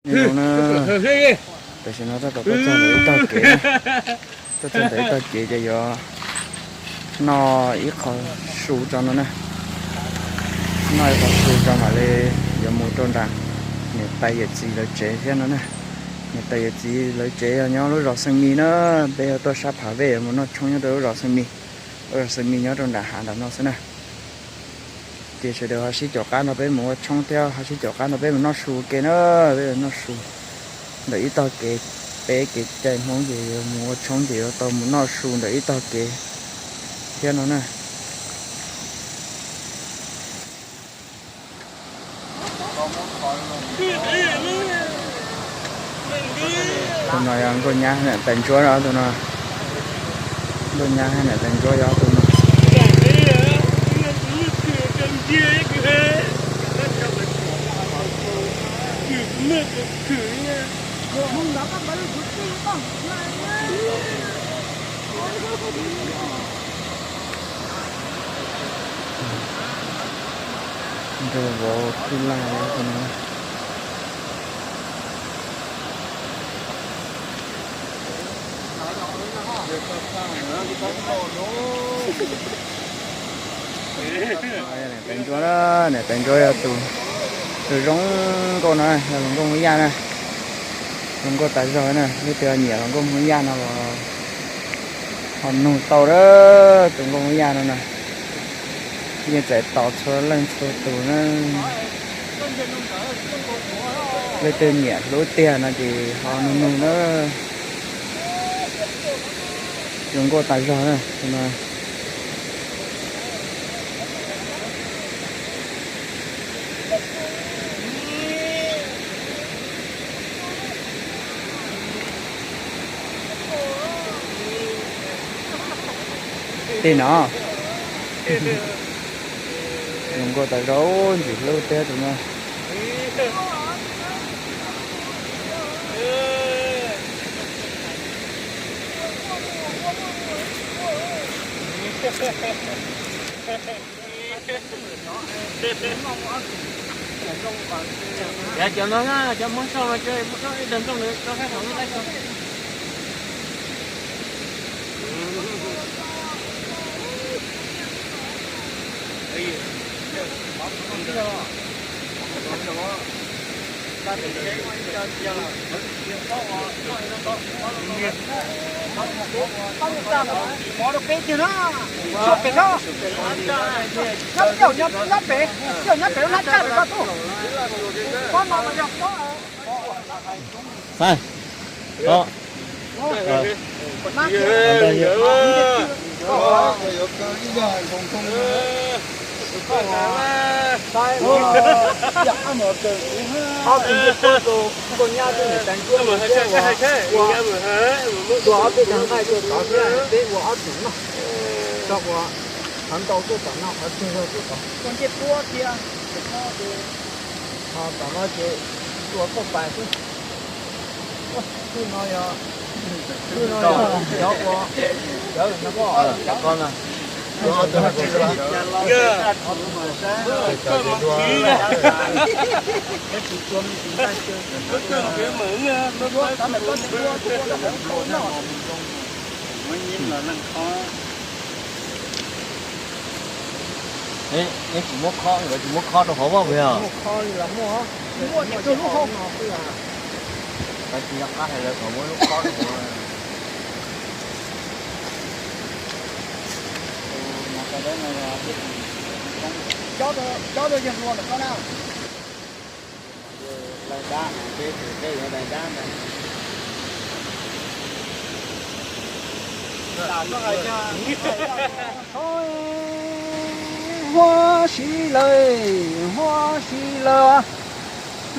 Nyob zoo na, tam sim no tab tom tuaj txog ntawm ib tog kev na, tuaj txog ntawm ib tog kev ces yuav noj ib qho su tso no na, noj ib qho su tso mam li yuav mus rau nram niam tais yawm txiv lawv tsev thiab no na. Niam tais yawm txiv lawv tsev yog nyob lub zos Xeeb Mis na, peb yuav tuaj sab Phav Vej yuav mus noj tshoob nyob rau lub zos Xeeb Mis, lub zos Xeeb Mis nyob rau nram hav ntawm no xwb na. Ces sawv daws ho sib caum qab nrog peb mus ua tshoob thiab ho sib caum qab nrog peb mus noj su ua ke na, peb mus noj su ntawm ib tog kev, peb kev cai Hmoob ces yuav mus ua tshoob ces yuav tau mus noj su ntawm ib tog kev thiab no na. Tus no yog nkauj nyab niam tais ntsuab no, tus no nkauj nyab niam tais ntsuab yog tus no. Nrog vauv khwb laj tus no. Niam tais ntsuab, niam tais ntsuab yog tus, tus zoo nkauj no, yog hluas nkauj Hmoob Yaj na, hluas nkauj tas zog na, leej twg nyiam hluas nkauj Hmoob Yaj no los ho nug tau a, tus nkauj Hmoob Yaj no na. Yeej txais tos txhua leej txhua tus na. Leej twg nyiam hlub tiag no ces ho nug nug na. Zoo nkauj tas zog na. Tej no zoo nkauj tas zog, ntxim hlub tiag tus no. Cov no na, cov Hmoob Xyooj no, cov Hmoob Xyooj ib tag nrooj no rau sab saud lub laib tso. Pob rau peb tiag na, tso pem no. Nyob pem, nyob pem, nyob pem lub hlab tsaj pem ko tuj. Pob no mas yog pob. Xav, o, ob tug ntsuj pub rau nkauj nyab thiab niam tais ntsuab thiab ua, ua ob peb tag nqaij rau tod thiab peb ua ob tug no. Tso ua qhov ntau tuaj tom no, qhov tsawg zog tuaj tod. Ua ncej puab thiab, ho tom no ces ua kauj pais xwb. Twb no yog, twb no yog cov ua, cov no, cov ko na. Neb tsis muab khob, nkawd tsis muab khob rau hauv vaj puas yog? Lawv tsis nco qab hais lawv kom muab lub khob rau hauv. Cob rau yawg hluas ntawm ko na. Lawv dab no, peb tus peb yuav lawv dab ntag. Huab si lawm, huab si lawm,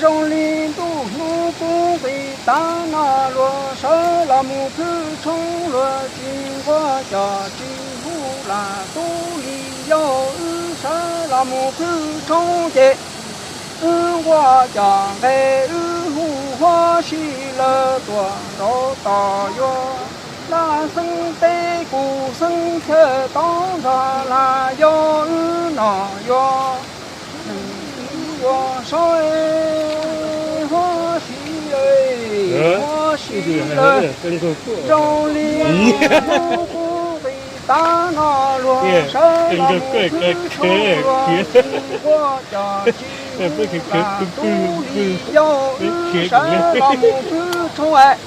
zoo li ntuj hnub kub nqis tav no, luag sawv los mus phwj tshoob, luag tsis nquag cos tsis hu lam tub li yau, wb sawv los mus phwj tshoob ces wb nquag cos nqe, wb hu huab si lawm, tuam nraud tos yuav laj xeeb teb, kuv xeeb chaw tod zog laj yau, wb nom yuav, wb yuav sawv huab si. Huab si lawm, zoo li hnub qub nqis tav no luag sawv los mus khwb tshoob luag tsis nquag cov tsis mus tas tub li yau wb sawv los mus khwb tshoob es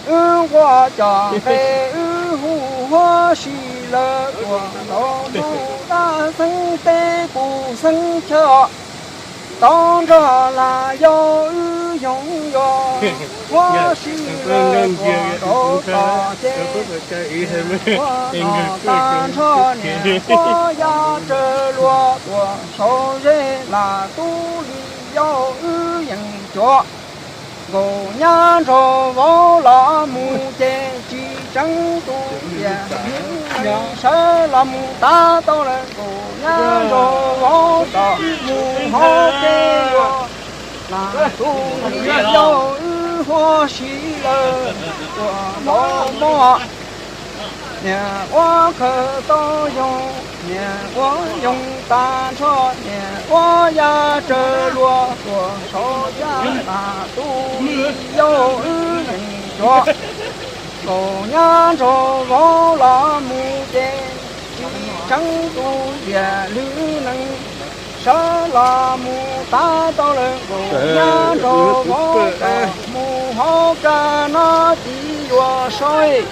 wb nquag cov nqe wb hu huab si lawm tuaj ntaus ntuj dab xeeb teb puv xeeb chaw tau nrog las yau wb yoog yuav huab si lawm tuaj ntaus tod ces ua no tag nrho niam huab ya tsawg luag tuaj saum zej las tub li yau wb yeej cuav nkaus nyab nraug vauv los mus ces tsis tseeb tus tiam sawv los mus tav tau lawm nkaus nyab nraug vauv tom mus hauv peb yuav las tub li yau wb huab si lawm tuaj ntaus mob niam ua khaws tau yoog niam ua yoog tas nrho niam ua ya tsawg luag tuaj saum zej las tub li yau wb yeej cuav nkaus nyab nraug vauv los mus ces tsis tseeb tus tiam lwm neeg sawv los mus tav tau lawm nkaus nyab nraug vauv tom mus hauv kab no tib yuav saib.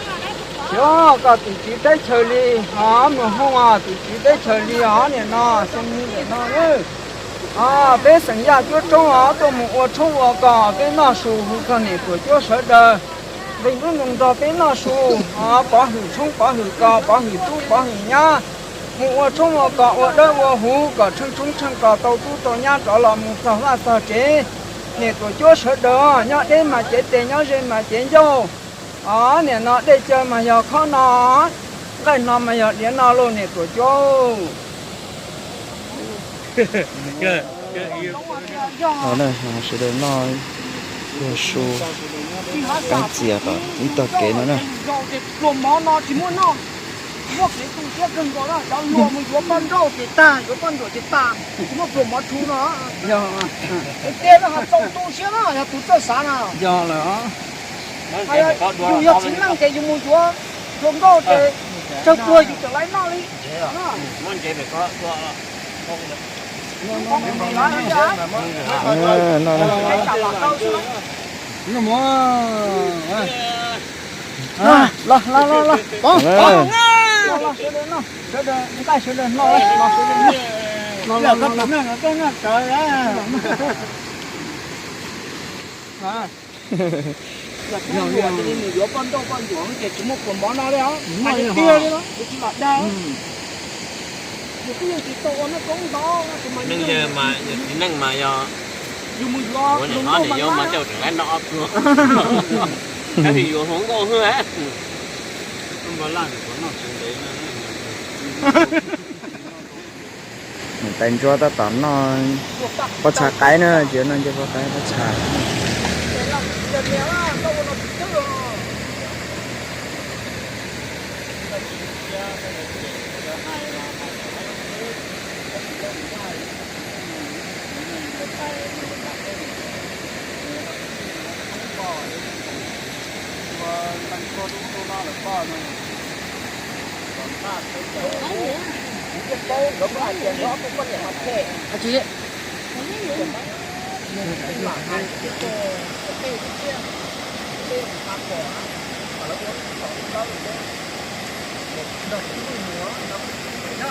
Xyov koj tim tswv teb chaws li, ho mloog hoob tim tswv teb chaws li os niam no, xyov nim no peb xeem Yaj Cuab Roob os tuaj mus ua tshoob ua kos peb noj su hu koj niam tuam cuab sawv daws nqis lub nroog nrog peb noj su, pov hwm tshoob pov hwm kos pov hwm tub pov hwm nyab, mus ua tshoob ua kos ua dawb ua huv kom tsheej tshoob tsheej kos tau tub tau nyab rov los mus txog vaj txog tsev. Niam tuam cuab sawv daws, nyob deb mas cev tes nyob ze mas cev ncauj. Os niam no dej caw mas yog khob no, nqaij no mas yog diav no lauj niam tuam cuab. Sawv daws noj ib tug su, qeeb txias kom ib tog kev no na. Muaj kev tu siab kawg nkaus na, cov luag mus yuav poj nrauj ces tag, yuav poj nrauj ces tag, tsis muaj pluas mov tshu no. Yog, tiag tiag no ho txaus tu siab na, yog tus txawj xav na. Yog lawm os. Yus yog txiv neej ces yus mus yuav pluas nrauj ces tsawg pluas yus tseem laiv noj li. Los, los, los, los, pov, pov. Los, los, sawv daws noj, sawv daws nqaij sawv daws noj, los sawv daws noj. Los, los, los, los. Yog tus mus yuav poj nrauj poj ntsuam ces tsis muaj pluas mov no li os, hais tiag tiag li os, kuv tsis lam dag. Yus twb yeej tsis tau ua neej koob ntau, neej yawg mas yog txiv neej mas yog yus mus yuav pluas nrauj mas yus tseem laiv noj ob pluas. Tab sis yuav hluas nkauj xwb. Tais ntsuab tab tom noj pob txha qaib na, tsis noj ncej pob qaib, pob txha.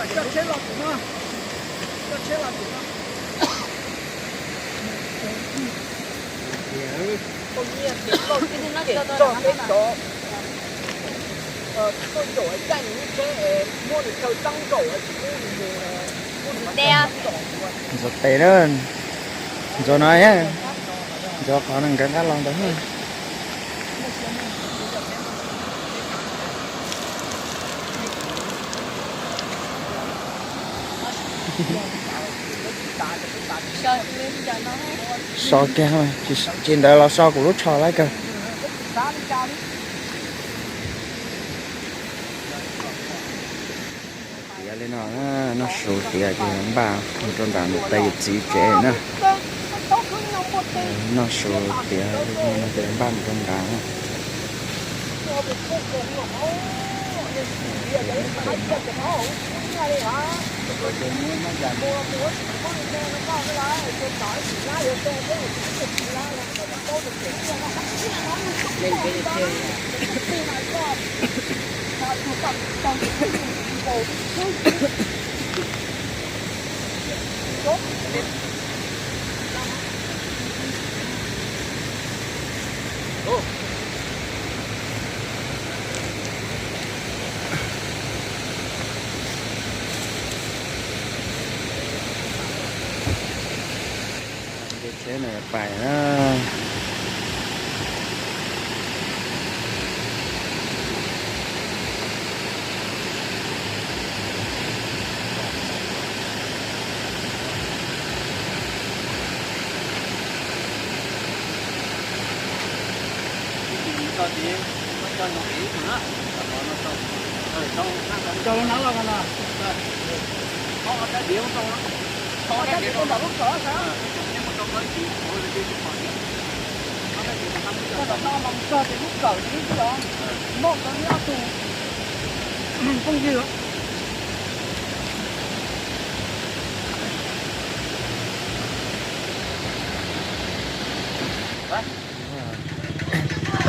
Coj tsheb los tim no, coj tsheb los tim no. Tau nyiaj ces tau coj peb cov tuaj yaum caij nws lub tsheb, muab nws chaw txeeb nkaus tsis pub nws mus. Ntxuav tes na, ntxuav no, ntxuav qhov nees nkaum qab los ntawd. So kiag, tsis ntawd los so kuv lub tsho lawm kawg. Tiav li no, noj su tiav ces npaj mus rau nram niam tais yawm txiv tsev na. Noj su tiav no ces npaj mus rau nram na. Tsheb no pais na.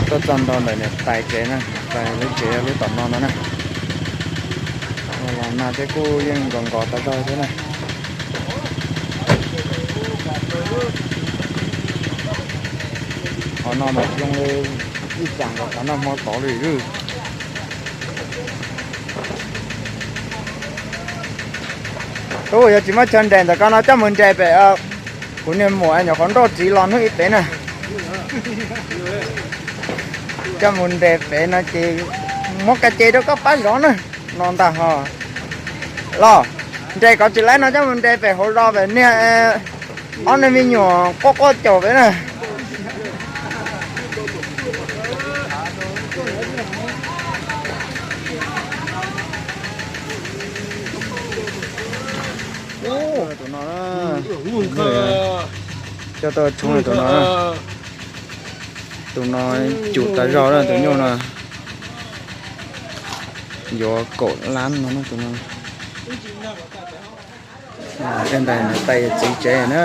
Tuaj txog nto ntawm niam tais tsev na, niam tais lub tsev yog lub tom no no na. Los nag thiab kuj yeej nkos nkos tas zog thiab na. Qhov no mas zoo li ib xas nkaus qhov nag hmo tod li. Tub, yog tsis muaj chaw nres ntawm ko no coj mus nres pem kuv niag muam nyuam qhuav nrauj txiv los hnub ib pem na. Coj mus nres pem no ces muab ka ce rau koj pab zov na. No ntag ho. Los, nres kom tsis laib no coj mus nres pem hauv zos pem niag ob niag me nyuam quaj quaj caum pem na. Tus no, coj tau tshoob tus no. Tus no cum tas zog na, tus nyuj no yuav kaum lab no na tus no. Tej ntawd niam tais txiv tsev na.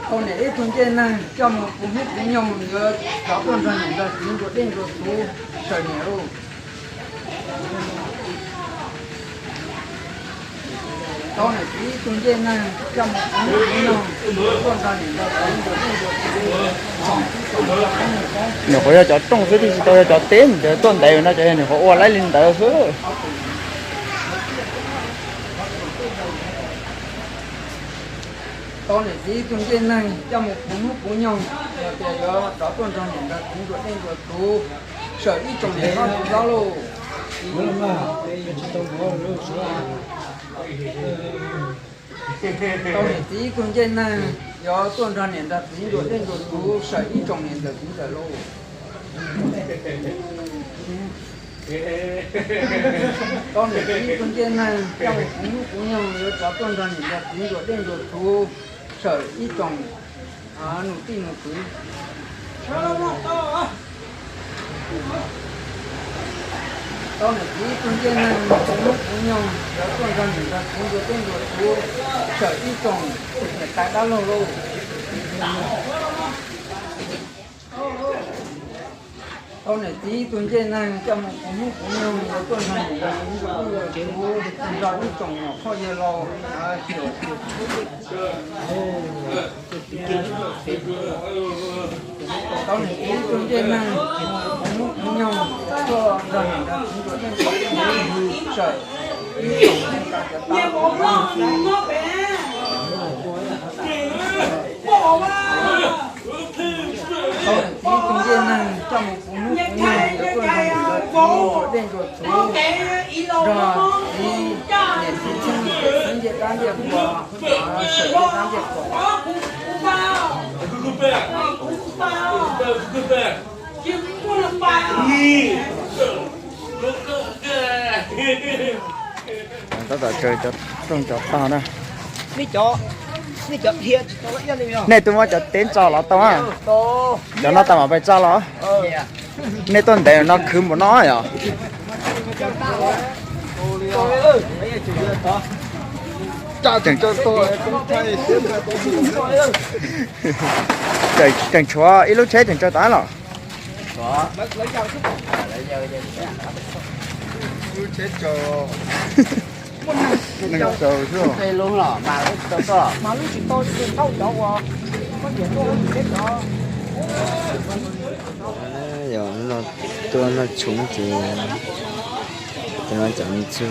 Tau niam ib tug ncej neeg coj mus puv hnub puv nyoog yuav rov tuaj nrog niam nrog txiv nruas dej nruas txhuv sawm niam lauj. Tau niam txiv ib tug ncej neeg coj mus puv hnub puv nyoog tuaj nrog niam nrog txiv nruas dej nruas txhuv. Nyuam qhuav yog cov rooj xwb, twb tsis tau yog cov teb, cov tuaj ntev no cov nyuam qhuav ua laib li ntawd xwb. Tau niam txiv ib tug ncej neeg coj mus puv hnub puv nyoog, yog tias yuav rov tuaj nrog niam nrog txiv nruas dej nruas txhuv, sawm ib tsoom niam hlob txiv hlob lauj. Tau niam txiv ib tug ncej neeg yuav tuaj nrog niam nrog txiv nruas dej nruas txhuv, sawm ib tsoom niam ntxawm txiv ntxawm lauj. Tau niam txiv ib tug ncej neeg coj mus puv hnub puv nyoog yuav rov tuaj nrog niam nrog txiv nruas dej nruas txhuv, sawm ib tsoom nus tij nus kwv. Tau niam txiv ib tug ncej neeg puv hnub puv nyoog yuav tuaj nrog niam nrog txiv nruas dej nruas txhuv, sawm ib tsoom niam tais dab laug lauj. Tau niam txiv ib tug ncej neeg coj mus puv hnub puv nyoog yuav tuaj nrog niam nrog txiv nrog ib tsoom muam phauj yawg laus xyuas xyuas tau niam txiv ib tug ncej neeg mus puv hnub puv nyoog tuaj nrog niam nrog txiv nrog ib tsoom muam phauj yawg laus xyuas ib tsoom muam phauj yawg laus xyuas tau niam txiv ib tug ncej neeg coj mus puv hnub puv nyoog yuav tuaj nrog niam nrog txiv ntsuas dej ntsuas txhuv, nrog txiv niam txiv txheeb txheeb ncej dab ncej qhua, sawm ncej dab ncej qhua. Tab tom tsaws cov rooj cov tog na. Nej twb muab cov teb tso los tau a? Cov no tau mam pais tso los? Nej tuaj ntev no khwv npaum no yom? Tseem tshuav ib lub tsheb tseem tsaws tas los? Yog tuaj noj tshoob ces cov no cov me ntxhw,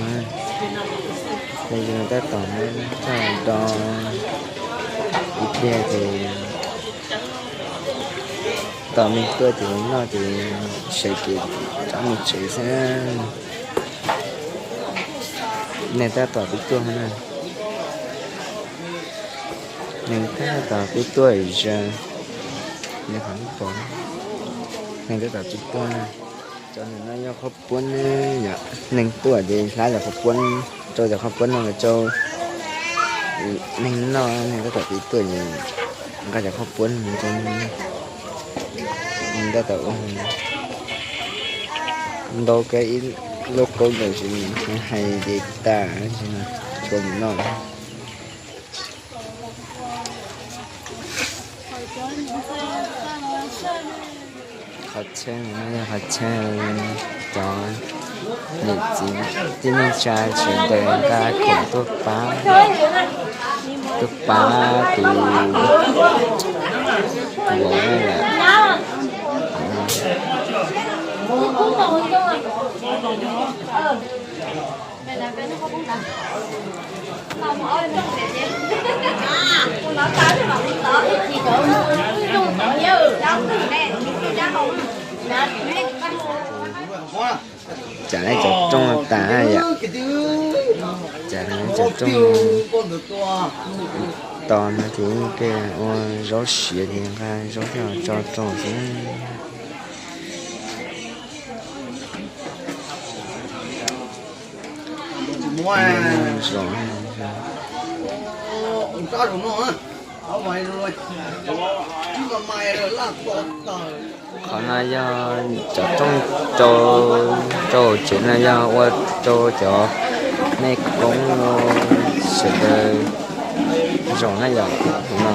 tab tom txog do ib pliag ces tos me tuaj ces noj ces sawv kev rov mus tsev xwb. Neeg tab tom pib tuaj na. Neeg tab tom pib tuaj zog. Neeg tab tom pib tuaj na. Cov no yog qhov puab ne, yog neeg tuaj ces hlab cov qhov puab, rau cov qhov puab no los rau neeg noj, neeg tab tom pib tuaj ces nqa cov qhov puab no rau neeg tab tom ua ntau kawg ib lub qub ntawm sis hais ces tas tsis tshua mus noj. Qhov tsheb no yog qhov tsheb cov niam txiv tij neej tsa sawv daws nqa khoom tuaj pab, tuaj pab tus vauv na yom. Cas lawv cov rooj tas yom. Cas lawv cov rooj tos no ces ua zaub siav ces nqa zaub thiab tso rau xwb. Qhov no yog cov rooj rau, rau hauv tsev no yog ua rau cov mej koob sawv daws zaum na yom. Tus no